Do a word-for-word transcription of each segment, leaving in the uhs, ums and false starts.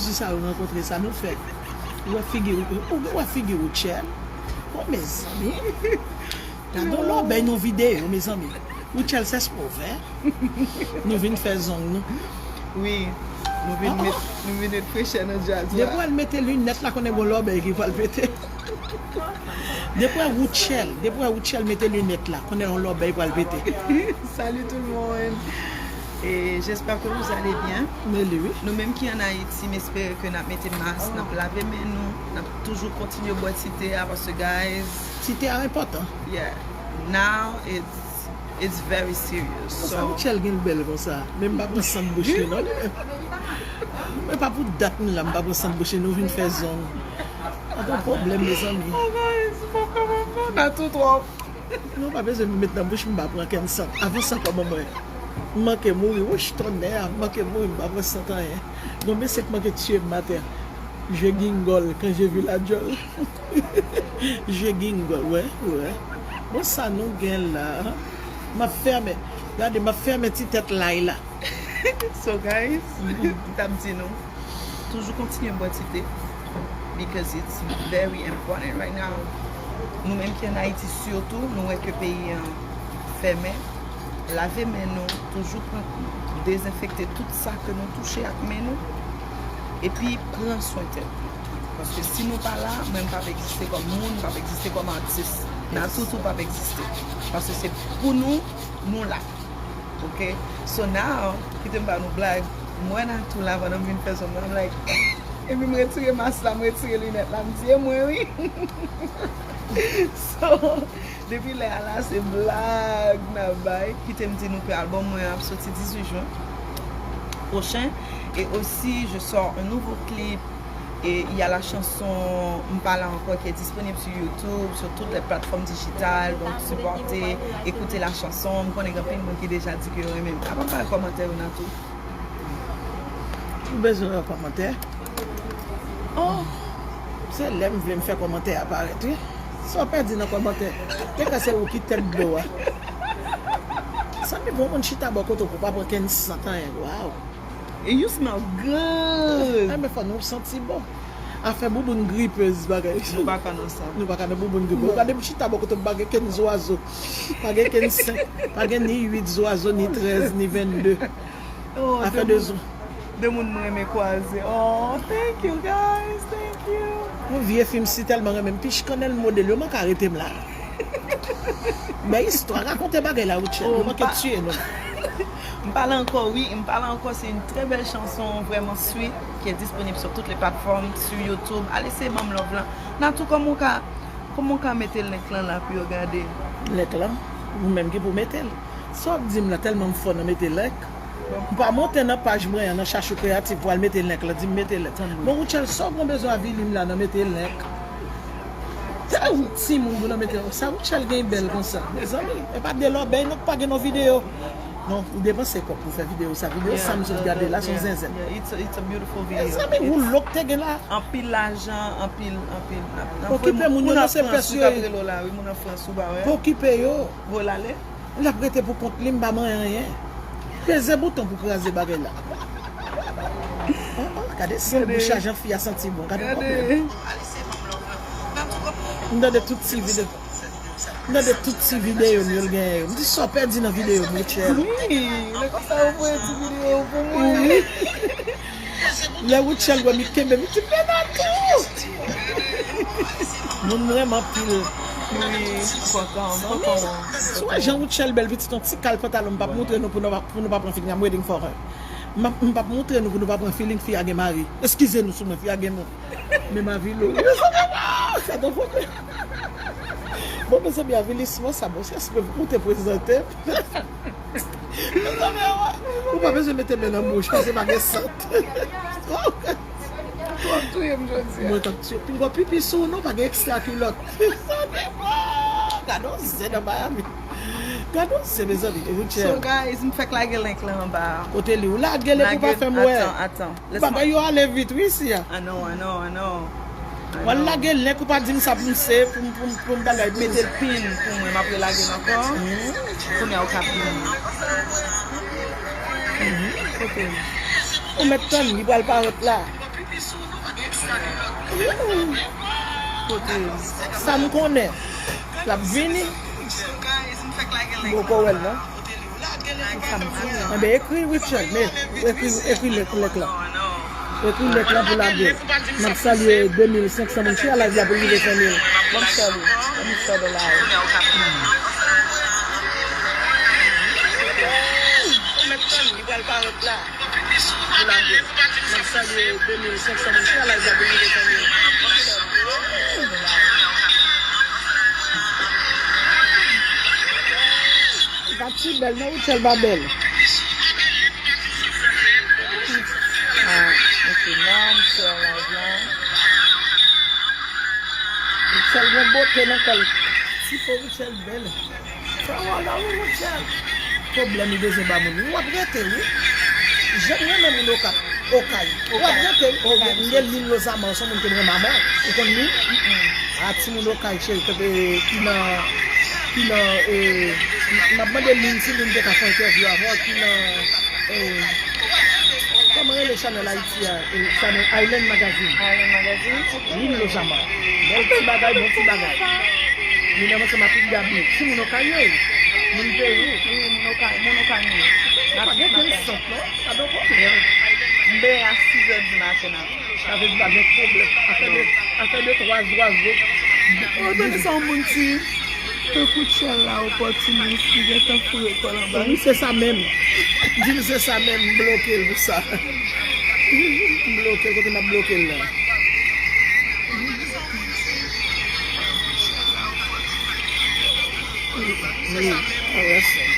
Jou sa yo rankontre sa nou fè. Ou wè figi, ou, ou wè figi Rutshelle? O mezanmi. Gade yon lòbèy nan videyo, mezanmi. Rutshelle Cespo, vè. Nou vin fè zong nou. Wi, nou vin met, nou vin met frechè nan djaz la. Depi w al mete linèt la, konnen gon lòbèy ki pral pete. Depi w wè Rutshelle, depi w wè Rutshelle mete linèt la, konnen yon lòbèy pral pete. Salut tout le monde. Et j'espère que vous allez bien. Meli, wi. Nou menm ki an Ayiti, m espere ke n ap mete mas, n ap lave men nou, n ap toujou kontinye bwè ti te a, paske guys, Ti te a enpòtan. Yeah, now it's it's very serious. Konsa So, Rutshelle gen l bèl konsa. Men m pa pran sant bouch li non. Mwen pa pou dat nou la, m pa pran sant bouch li, nou vin fè zong. Pa gen pwoblèm, mezanmi. Oh guys, m pa kapab non, n a tou twòp. Non, pa bezwen met nan bouch m, m pa pran kenn sant. Avanse ankò ban mwen. M manke mouri, wouch tonnè, m manke mouri, m pa pran sant anyen. Gon mesye k manke tiye m atè. Je gingòl kan je vi la djòl. Je gingòl, wè, wè. Bon, sa nou gen la. M ap fèmen. Gade, m ap fèmen ti tèt lay la. So guys, m t ap di nou, toujou kontinye bwè ti te, because it's very important right now. Nou menm ki an Ayiti sitou, nou wè ke peyi an fèmen. Lave men nou, toujou pran, dezenfekte tout sa ke nou touche ak men nou. Epi pran swen tèt nou. Paske si nou pa la, mwen m p ap egziste kòm moun, m p ap egziste kòm atis. Natou tou p ap egziste. Paske se pou nou, nou la. Ok? So now, kite m ba nou blag. M wè Natou la pandan m vin fè zong mwen, I'm like, epi m retire mas la, m retire linèt la, m di, e mwen wi. So, depi lè a la, se blag n ap bay. Kite m di nou ke album mwen ap soti dizuit jen pwochen. Et aussi, je sors un nouveau clip. Et il y a la chanson M pa la ankò qui est disponible sur YouTube, sur toutes les plateformes digitales. Donc, supportez, écoutez la chanson. M konnen gen anpil moun ki deja di ke yo renmen. Apa m pa wè kòmantè yo, Natou? Ou bezwen wè kòmantè? Oh, se lè m vle m fè kòmantè a parèt, wi. Sa w pèdi nan kòmantè? Te ka se ou ki tèt dlo a. Sa mi bon moun chita bò kote w pou pa pran kenn sant anyen. Waw. And you smell good. Enben fò nou santi bon. Afè bouboun gripez bagay. Nou pa ka nan sa. Nou pa ka nan bouboun gripez. Ou gade m chita bò kote m pa gen kenn zwazo. Pa gen kenn senk. Pa gen ni uit zwazo, ni trèz, ni vennde. Oh, Afè de de moun- zo. De moun m renmen kwaze. Oh, thank you guys. Thank you. Yon vye fi m si tèlman renmen m, Pich Kannèl modèl yo manke arete m la. Men istwa, rakonte bagay la, Rutshelle. Oh, Yo manke pa- tiye nou. M pale ankò, wi. M pale ankò, c'est une très belle chanson, vraiment sweet, qui est disponible sur toutes les plateformes, sur YouTube. Allez, c'est Mam Love là. Natou, kòman w ka, kòman w ka mete link lan la pou yo gade? Link lan, ou menm ki pou mete l. Sa w ap di m la tèlman m fò nan mete link. M pa monte nan paj mwen an, nan Chachou Kreyatif pou al mete link lan, di m mete link. Bon, Rutshelle, sa w gen bezwen avili m la nan mete link? Tèl timoun pou nan mete link. Sa Rutshelle gen bèl konsa. Mezanmi, e pa de lòbèy non k pa gen nan videyo. Non, ou depanse kòb pou fè videyo sa. Videyo sa m sot gade la, se yon zenzenn. Yeah, it's a, it's a beautiful video. Mezanmi, ou lòk te gen la. Anpil lajan, anpil, anpil. Okipe moun yo, non, se pès yo ye. Relo la, wi, moun an Frans ou pa wè. Okipe yo. Vo l ale. L ap rete pou kont li, m pa manyen anyen. Peze bouton pou kraze bagay la. Oh, oh, gade san bouch a jan fi a santi bon. Gade pwoblèm. M tande tout ti videyo. M tande tout ti videyo m yo l genyen yo. M di sa w pèdi nan videyo m, Rutshelle. Wi, lè konsa ou voye ti videyo pou mwen. Lè Rutshelle wè m, li kenbe m, li di, "Men Natou!" Moun m renmen anpil. Wi, m kontan, m kontan. Si w wè jan Rutshelle bèl, pitit, yon ti kal pantalon, m p ap moutre nou pou nou pa, pou nou pa pran feeling. I'm waiting for her. M ap, m p ap moutre nou pou nou pa pran feeling, fi a gen mari. Eskize nou sou mwen, fi a gen moun. Men m avili w. Sa te fòk. Bon, mezanmi, avilisman sa, bon, se espre ou te prezante. Mezanmi, ou pa bezwen mete men nan bouch, paske pa gen sant. Ou ap touye m jodi a. Mwen t ap tiye. Pinga w pipi sou ou non, pa gen ekstra kilòt. Gade yon zen nan Miami. Gade yon zen, mezanmi. Rutshelle. So guys, m fèk lage link lan anba. Kote li? Ou lage l epi ou pa fè m wè. Atan, atan. Bagay yo ale vit, wi, isi a. I know, I know, I know. W al lage link ou pa di m sa pou m se, pou m, pou m, pou m bagay pou m. Mete l pin pou mwen, m ap relage l ankò. Kounye a ou ka pin. Kote? Ou mèt tann, li pral parèt la. Kote? Sa m konnen. L ap vini. M poko wè l non. Sa m di. Enben, ekri Rutshelle, men ekri, ekri lèt, lèt la. Ekri lèt la pou lage l. N ap salye de mil senk san moun. Chè, live la pou rive senk mil. Ban m share li. Ban m share the live. Ou mèt tann, li pral parèt la. Pou lage l. N ap salye de mil senk san moun. Chè, live la pou rive senk mil. Li pa ti bèl non, Rutshelle pa bèl. Ah, ok, now I'm still alive now. Rutshelle gen bote nan kò l. Ti po Rutshelle bèl. Sa w la wi, Rutshelle. Pwoblèm li bezwen ba moun wi. W ap rete wi. Jan m renmen moun Okay. Okay. W ap rete wi. M gen Lynn Lozama, se yon moun ke m renmen anmò. Ou konn Lynn? A, timoun Okay cheri, kote ki nan, ki nan, e, m ap mande Lynn si Lynn te ka fè entèvyou avè w, ki nan, e, kòman rele chanèl Ayiti a? E, chanèl Island Magazine. Island Magazine? Lynn Lozama. Bèl ti bagay, bon ti bagay. Lynn ansanm ak Gaby. Timoun Okay yo. Moun peyi. Wi, moun Okay, moun Okay nou ye. Pa gen ken sant non. Pa gen pwoblèm. M benyen a sis è di maten la. Sa vle di pa gen pwoblèm. Afè de, afè de twa zwazo. Ou tande sa yon moun di? Tankou Rutshelle la, opòtinis, li gentan foure kò l anba. Wi, se sa menm. Di l se sa menm, m bloke l pou sa. M bloke l, kote m ap bloke l la? Wi, arrest him.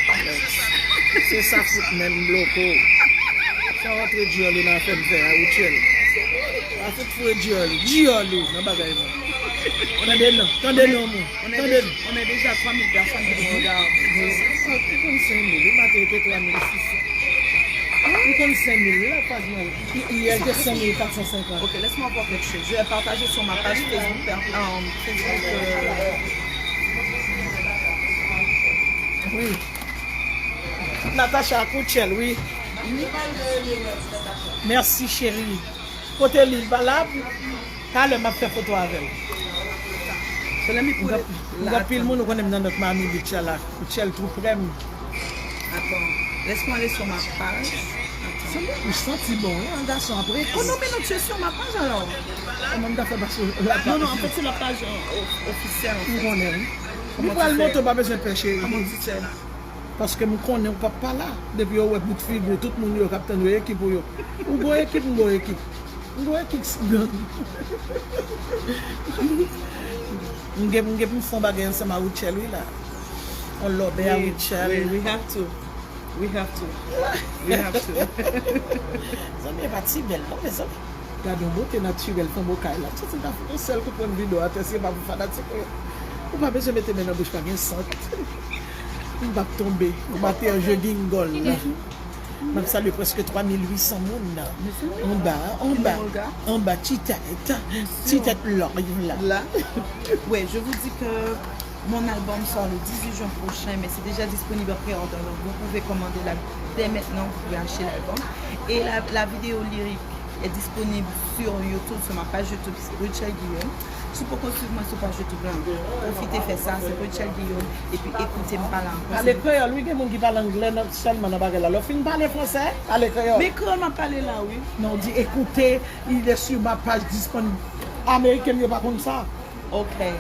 Se sa fout menm, m bloke w. Sa w antre Giorgio nan afè m fè a, Rutshelle. A fout foure Giorgio, Giorgio nan bagay mwen. Tande non, tande non, moun. Tande non. On est déjà trois mille personnes qui nous regardent. Ou konn senk mil, ou maten te twa mil sis san. Ou konn senk mil, la paj mwen. Yè te senk mil kat san senkant. Ok, laisse-moi voir quelque chose. Je vais partager sur ma page Facebook, per- euh, Facebook, euh, Wi. Natacha ak Rutshelle, wi. Mèsi, cheri. Kote li? Li pa la? Talè m ap fè foto avè l. So let me put it. M gen anpil moun, ou konnen m nan Notre Miami Beach la. Rutshelle tou prè m. Attends, laisse-moi aller sur ma page. Attends. Se mwen, ou santi bon, hein, gason apre. Oh non, mais non, tu es sur ma page alors. Kòman m ta fè pase la? Non, non, en fait, c'est la page, euh, of- officielle, en fait. Ou konnen, wi. Li pral monte, w pa bezwen pè, cheri. Comment tu sais? Paske m konnen ou p ap pa la. Depi yo wè bout figi w, tout moun yo k ap tann yo, ekip ou yo. Ou gon ekip, m gon ekip. M gon ekip gang. M gen, m gen pou m fè yon bagay ansanm a Rutshelle, wi, la. On lòbè a Rutshelle. We have to. We have to. We have to. Zanmi, e pa ti bèl, non, mezanmi. Gade yon bote natirèl fanm Okay la. Santi m ta fout yon sèl kout pran videyo atè, si e pa pou fanatik ou yo. Ou pa bezwen mete men nan bouch, pa gen sant. M p ap tonbe. Ou mate an je gingòl la. M ap salye prèske twa mil uit san moun nan. Anba, anba, anba, ti tèt, ti tèt live la. Là. Ouais, je vous dis que mon album sort le dix-huit juin prochain, mais c'est déjà disponible en pré-order, donc vous pouvez commander la, dès maintenant, vous pouvez acheter l'album. Et la, la vidéo lyrique est disponible sur YouTube, sur ma page YouTube, Rutshelle Guillaume. Si w poko swiv mwen sou paj YouTube la, pwofite fè sa, se Rutshelle Guillaume, epi ekoute m pale ankò. Pale kreyòl, wi, gen moun ki pale anglè nan, sèlman nan bagay la. Lè w fin pale fransè, pale kreyòl. Men kreyòl m ap pale la, wi. Non, w di écoutez, il est sur ma page disponible. Ameriken yo pa konn sa. Okay.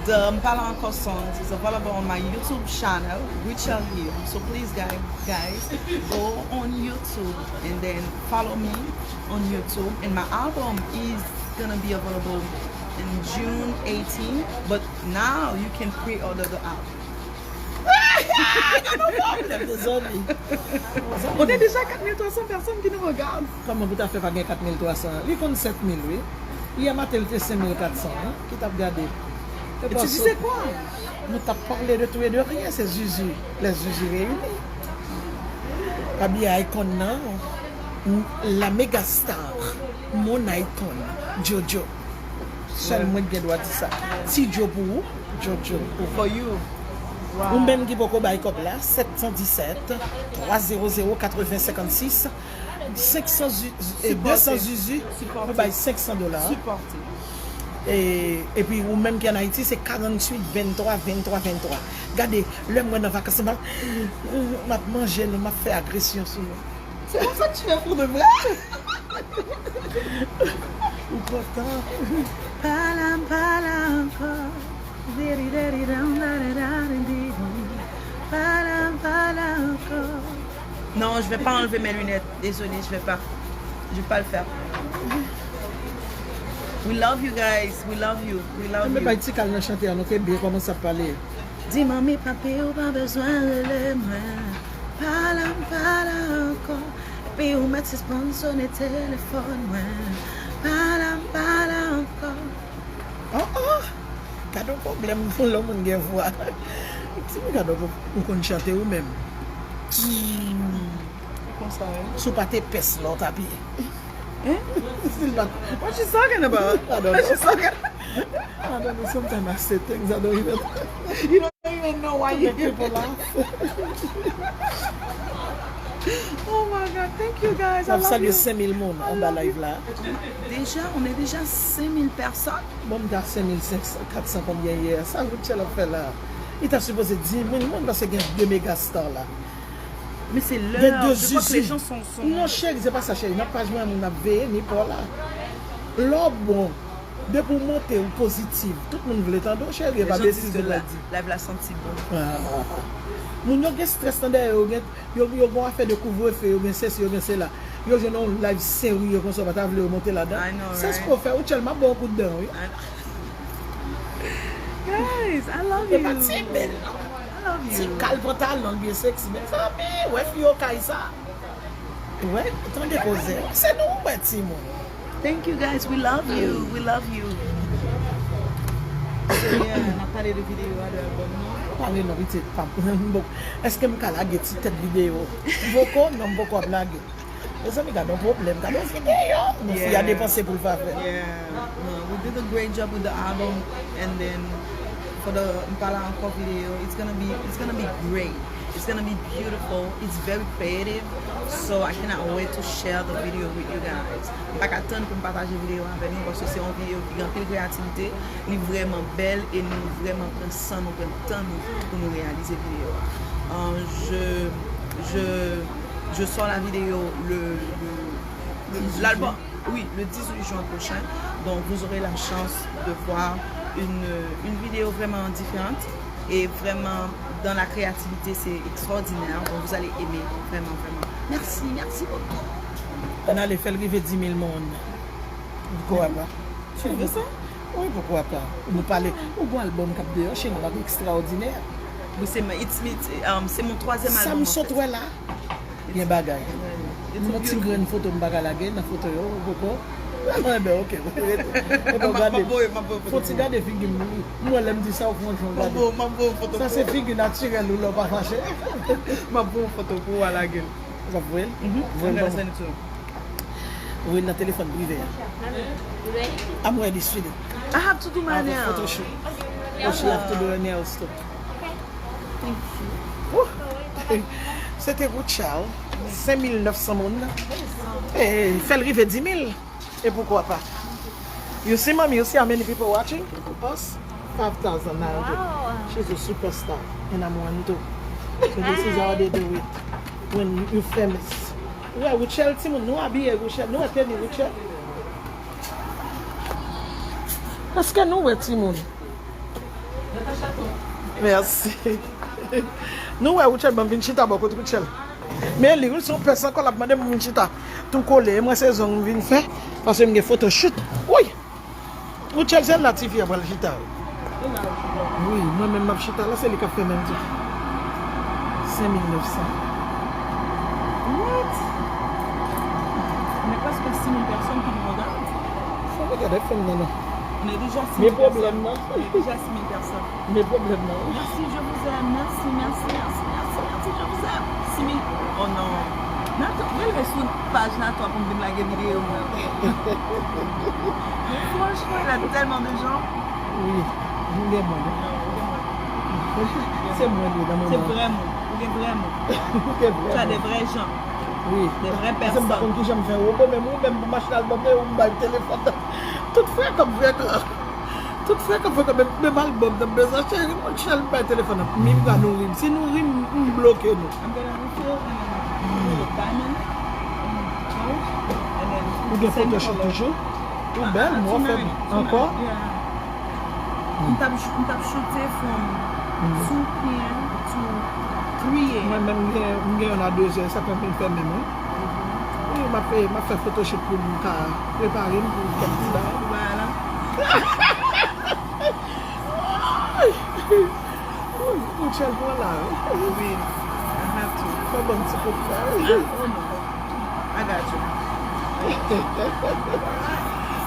The Mpala Encore songs is available on my YouTube channel, Rutshelle Guillaume. So please, guys, guys, go on YouTube and then follow me on YouTube. And my album is gonna be available in June eighteen, but now you can pre-order the album. Gade yon pwoblèm, mezanmi. On est déjà quatre mille trois cents personnes qui nous regardent. Kòman pou ta fè pa gen kat mil twa san? Li konn sèt mil, wi. Yè maten, li te senk mil kat san, wi, ki t ap gade. E tu disais quoi? Nou t ap pale de tout et de rien, se Zuzu, les Zuzu réunis. Pabia Icon nan, la méga star, mon icon, Jojo. Sèl mwen k gen dwa di sa. Ti Djo pou ou, Jojo pou ou. For you. Ou menm ki poko bay kòb la, sèt san disèt, twa zewo zewo, katreven senkannsis. Senk san zu- zu- e, de san zuzu, nou bay senk san dola. Sipòte. E, epi ou menm ki ann Ayiti, se karanntuit venntwa venntwa venntwa. Gade, lè m wè nan vakans, m ap, m ap manje nou, m ap fè agresyon sou nou. C'est comme ça que tu es pour de vrai? Ou kontan? Pala, pala ankò. Diri, diri, dam, dara, dara, di, di. Pala, pala ankò. Non, je vais pas enlever mes lunettes. Désolée, je vais pas. Je vais pas le faire. We love you guys. We love you. We love you. Mwen bay ti kal nan chante a, nou te byen kòmanse ap pale. Di manmi papi ou pa bezwen rele mwen. Pala m pala ankò. Epi ou mèt sispann sone telefòn mwen. Pala m pala ankò. Oh oh. Gade yon pwoblèm pou lè moun gen vwa. Ti moun gade yon, ou konn chante ou menm. Konsa, wi. Si w pa te pès la, w t ap ye. Hein? Si l pa t- What you talking about? I don't know. What you talking I don't know. Sometimes I say things I don't even You don't even know why you make people laugh. Oh my God, thank you guys. I love you. N ap salye senk mil moun anba live la. Déjà, on est déjà cinq mille personnes. Bon, m ta senk mil senk san, kat san konbyen yè. Sa Rutshelle ap fè la? Li ta sipoze dis mil moun paske gen de mega star la. Mais c'est l'heure. Je crois que les gens sont, sont... Non, cheri, se pa sa, cheri. Nan paj mwen, moun ap veye, ni pa w la. Lè w bon, depi w monte, ou pozitif. Tout moun vle tande w, cheri, e pa betiz ou pral di. Live la santi bon. Ah. Moun yo gen strès nan dèyè yo, gen, yo, yo gen afè de kouvrefe, yo gen sesi, yo gen sela. Yo jwenn yon live serye konsa, yo pa ta vle yo monte ladan. I know, right? Se sa w fè, Rutshelle, m ap ba w kout dan, wi. I know. Guys, I love you. E pa ti bèl, non. I love you. Ti kal pantalon, l byen seksi. Mezanmi, wè fi yo kay sa. Wè, tande koze. Se nou, wè, timoun. Thank you, guys. We love you. We love you. Senyè, n ap pale de videyo a, de albòm nan. Pale non, pitit, pa m. Èske m ka lage ti tèt videyo? M poko, non, m poko ap lage. Mezanmi, gade yon pwoblèm. Gade yon videyo. Yon fi a depanse pou l pa fè. Yeah. No, we did a great job with the album, and then for the M Pala Ankò video, it's gonna be, it's gonna be great. It's gonna be beautiful. It's very creative. So I cannot wait to share the video with you guys. M pa ka tann pou m pataje videyo avè nou paske se yon videyo ki gen anpil kreyativite. Li vrèman bèl e nou vrèman pran san nou, pran tan nou pou nou reyalize videyo a. Euh, je, je, je sors la vidéo le, le, le, l'album, oui, le dix-huit juin prochain. Donc, vous aurez la chance de voir une, une vidéo vraiment différente et vraiment dans la créativité, c'est extraordinaire. Donc, vous allez aimer, vraiment, vraiment. Merci, merci beaucoup. Ann ale fè l rive dis mil moun. Pourquoi pas? Tu veux ça? Wi, poukwa pa? Nou pale, ou gon albòm k ap deyò, cheri, bagay ekstraòdinè. Wi, se, it's, it's, um, c'est mon troisième album, en fait. Sa m sot wè la, gen bagay. Wi. Yon ti grenn foto m pa ka lage nan foto yo, ou poko? Enben, ok, rete. Enben, gade. Fò ti gade figi m, wi. M wè lè m di sa, ou fè yon jan gade. Sa se figi natirèl ou lè w pa fache. M ap voye yon foto pou w a lage l. Ou ap voye l? Voye l ban m. Voye l nan telefòn prive a. I'm ready, sweetie. I have to do my nails. Photoshoot. Oh, she have to do her nails too. Woo! Se te Rutshelle, senk mil nèf san moun. E fè l rive dis mil. E poukwa pa? You see, mommy, you see how many people watching us? Five thousand now. Wow. She's a superstar, and I'm one too. So this is how they do it when you famous. Ou wè Rutshelle, timoun, nou abiye Rutshelle, nou wè teni Rutshelle. Èske nou wè timoun? Mèsi. Nou wè Rutshelle, ban m vin chita bò kot Rutshelle. Men li, wi, se yon pès ankò, l ap mande m pou m vin chita tou kole. E mwen se zong m vin fè, paske m gen photoshoot. Wi! Rutshelle, se la tifi a pral chita. Wi, mwen menm m ap chita la, se li k ap fè menm tou. Senk mil nèf san. What? On est presque six mille personnes qui nous regardent. Fò m gade fè m nan non. On est déjà six mille personnes. Men pwoblèm nan. On est déjà six mille personnes. Men pwoblèm nan. Merci, je vous aime. Merci, merci, merci, merci, merci, je vous aime. Six mille. Oh non. Nan tout, rele sou paj Natwa pou m vin lage videyo mwen. Men franchman, il y a tellement de gens. Wi, nou gen moun. Non, ou gen moun. Se mwen li nan moman. Se vrè moun. Ou gen vrè moun. Ou gen vrè moun. Tu as des vrais gens. Wi. De vrè pèsòn. Paske m pa konn kijan m fè wobo, menm ou menm pou m achte albòm nan, ou m bay telefòn nan. Tout frekan frekan. Tout frekan frekan, menm, menm albòm nan m bezwen achte, Rachel bay telefòn nan. Mim ka nouri m. Si nouri m, m bloke nou. I'm gonna refill and then put a diamond and gold and then Ou gen same photoshoot color. Toujou? Ou bèl, mwen fè ankò. Yeah. M t ap, m t ap choute from two p.m. to three a.m. Mwen menm, m gen, m gen yon a de zè, sa fè m vin fè menm, wi. Wi, m ap fè, m ap fè photoshoot pou m ka prepare m pou kèk ti bagay. Voilà. Wi, Rachel pran la, wi. Wi, I have to. Fè ban m ti kout la, wi. Ah, oh no. I got you.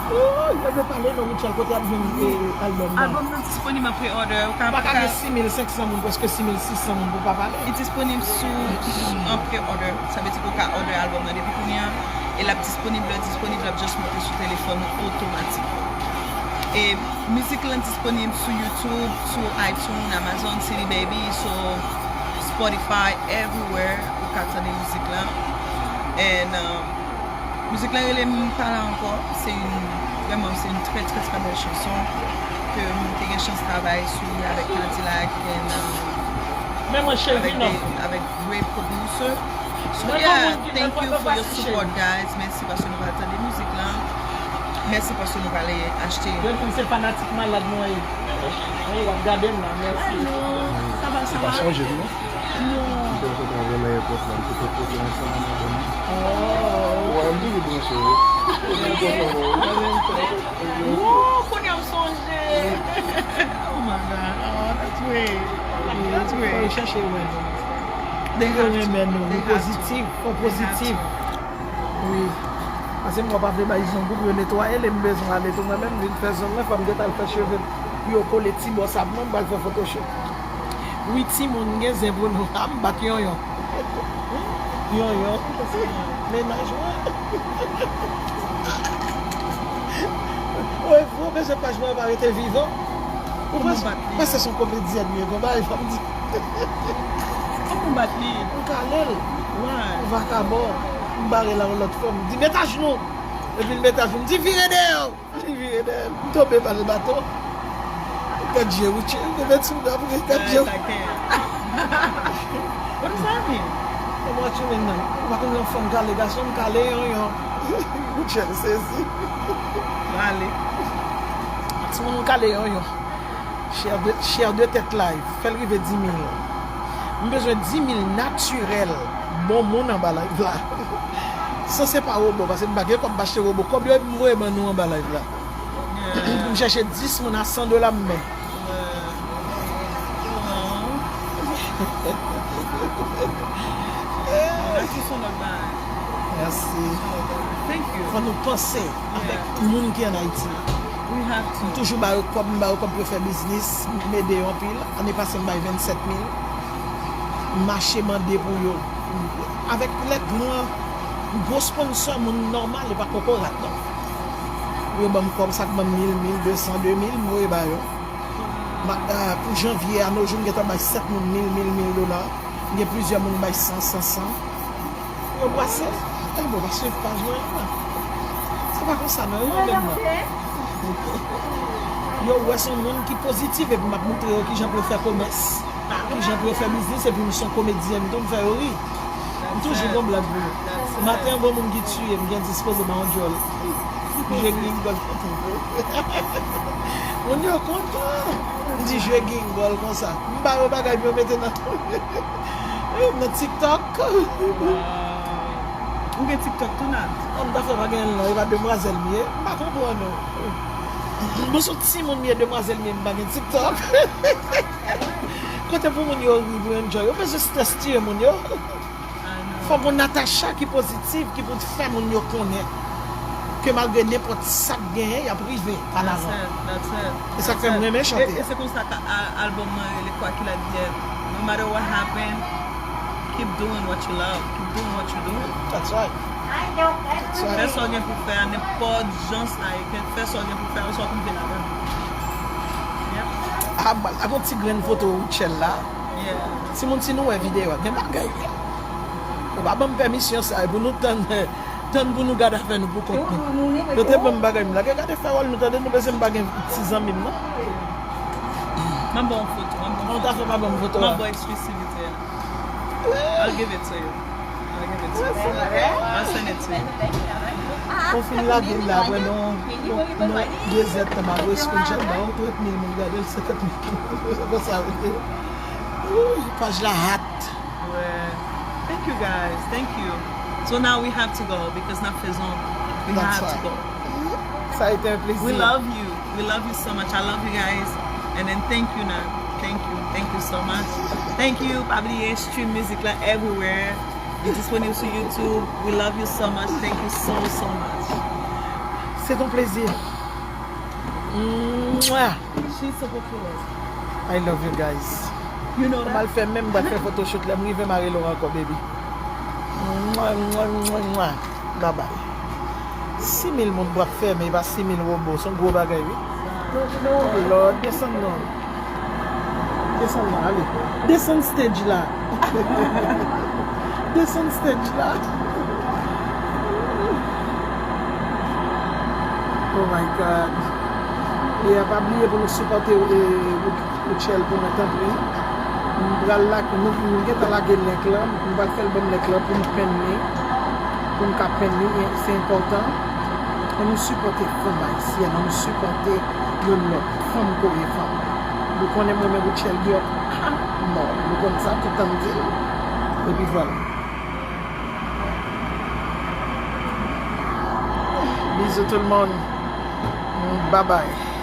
Oh, yo vle pale non, Rachel, kote y ap jwenn, eh, albòm nan? Albòm nan disponib an pre-order. Ou ka, pa ka gen sis mil senk san moun, prèske sis mil sis san moun pou pa pale. Li disponib sou, an pre-order. Sa vle di ke w ka order albòm nan depi kounye a. E l ap disponib, lè l disponib, l ap just monte sou telefòn ou otomatik. E mizik lan disponib sou YouTube, sou iTunes, Amazon, C D Baby, so Spotify, everywhere ou ka tande mizik lan. And, um, mizik lan rele M Pa La Ankò. Se yon, vrèman, se yon trè, trè, trè bèl chanson ke mwen te gen chans travay sou li avèk Cadillac and, um, Men mwen cheri avèk non. Avèk great producer. So, yeah, thank you for your support, guys. Mèsi paske nou pral tande mizik lan. Mèsi paske nou pral achte. Yo fin se fanatik malad mwen ye. Wi, w ap gade m la, mèsi. Sa va, sa va? Ou pa sonje m non? Non. M te sot avè nan èpòt la, m te fè foto ansanm avè m. Oh. Wè, m toujou branche wi. Toujou kontan wè w. Oh, kounye a m sonje. Oh my God. Oh, that's way. That's way. Fò yo chèche wè nou. Fò yo renmen nou. Nou pozitif. Fò pozitif. Wi. Paske m wè pa vle bay zong ou pou yo netwaye li, m bezwen ale tou mwen menm, vin fè zong mwen, fò m gentan al fè cheve m pou yo kole ti bò sa pou mwen, m pral fè photoshoot. Wi, timoun, gen zen pou nou. A, m bat yonyon. Yonyon. Mennaj mwen. Ou e vre, bezwen paj mwen pa rete vivan. Ou panse, panse se yon komedyèn ou ye, gon bagay, fò m di. Kòman w bat li? M kale l. Why? Pou vakabon. M bare l a yon lòt fòm. M di, "Met ajnou." Epi l met ajnou. M di, "Vire dèyè w." Li vire dèyè l. M tonbe ba l baton. Gad je Richie. Li met sou m apre. Gad je. What does that mean? Kòman w tchoumen nan? Ou pa konn lè yon fanm kale gason, m kale yonyon. Richie sezi. Male. Timoun, m kale yonyon. Share de, share de tèt live. Fè l rive di mil. M bezwen di mil natirèl. Bon moun anba live la. San se pa wobo, paske m pa gen kòb m pa achte wobo. Kòb yo m voye ban nou anba live la. Pou m chèche dis moun a san dola m men. Mèsi. Fò nou panse avèk moun ki ann Ayiti. M toujou ba yo kòb, m ba yo kòb pou yo fè biznis, m ede yo anpil. Ane pase, m bay vennsèt mil. M mache mande pou yo. Avèk lè gran, gwo sponsò, moun nòmal, e pa kokorat, non. Yo ban m kòb, sa k ban m mil, mil de san, de mil, m voye ba yo. Ma, ah, pou janvye a, no jou, m gentan bay sèt moun mil, mil, mil dola. M gen plizyè moun m bay san, san, san. Yo brase. E bon, pa swiv paj mwen an. Se pa konsa, non, yo menm, non. Yo wè se yon moun ki pozitif, epi m ap moutre yo kijan pou yo fè komès, kijan pou yo fè biznis, epi m se yon komedyèn tou, m fè yo ri. M toujou gon blag pou yo. Maten an, gon moun ki tiye m, gen dispoze ba yon djòl. Je gingòl. Moun yo kontan. M di je gingòl konsa. M ba yo bagay pou yo mete nan, nan TikTok. Ou gen TikTok tou, Nat? An, m ta fè pa gen l non, e pa demwazèl m ye. M pa konprann ou. Bon, se yon timoun m ye, demwazèl m ye, m pa gen TikTok. Kote pou moun yo ri, pou yo enjoy. Yo bezwen strès tiye moun yo. Fò gon Natacha ki pozitif, ki pou fè moun yo konnen ke malgre nenpòt sa k genyen, y ap rive panavan. E sa k fè m renmen chante. E se konsa ke albòm mwen rele Quoi qu'il advienne. No matter what happen, keep doing what you love. Keep doing what you doing. That's right. Fè sa w gen pou fè a, nenpòt jan sa ye, fè sa w gen pou fè a, sa w konn fè ladan. Yep. A, a gon ti grenn foto Rutshelle la. Yeah. Timoun, si nou wè videyo a, gen bagay. Pa ban m pèmisyon sa, e pou nou tann, tann pou nou gade afè nou pou kont nou. Yo te ban m bagay m lage, gade Farol nou, tande, nou bezwen m pa gen ti zanmi m non. M ap ba w foto, m ap ba w foto. Mwen ta fè pa ban m foto a. M ap ba w eksklisivite a. I'll give it to you. I'll give it to you. I'll send it to you. Ou fin lage l la, apre nou, nou, nou, de zèdtan m ap voye screenshot ba ou, trant mil moun gade l, senkant mil moun. Se konsa, wi. Paj la hot. Thank you guys. Thank you. So now we have to go because n ap fè zòn. We have to go. Ça a été un plaisir. We love you. We love you so much. I love you guys. And then thank you, Nat. Thank you. Thank you so much. Thank you. Pa bliye stream music la everywhere. Li disponib sou YouTube. We love you so much. Thank you so, so much. C'est un plaisir. Mwah. She's so popular. I love you guys. You know that? M al fè menm, m pral fè photoshoot lè m rive, m a rele w ankò, baby. Mwah, mwah, mwah, mwah. Bye bye. Sis mil moun bwap fèmen, e pa sis mil wobo, se yon gwo bagay, wi. Oh Lord, desann non. Desann non, ale. Desann stage la. Desann stage la. Oh my God. E pa bliye pou nou sipòte, e, Rutshelle pou mwen, tanpri. M pral la, nou, nou gentan lage link lan, m pral fè l ban m link lan pou m penn li, pou m ka penn li, e se enpòtan. Ann nou sipòte fanm ayisyèn, ann nou sipòte youn lòt, fanm kore fanm. Nou konnen m renmen Rutshelle Diop a mò, nou konn sa, tout tan m di l. Epi vwala. Bizou tout le monde. Bye bye.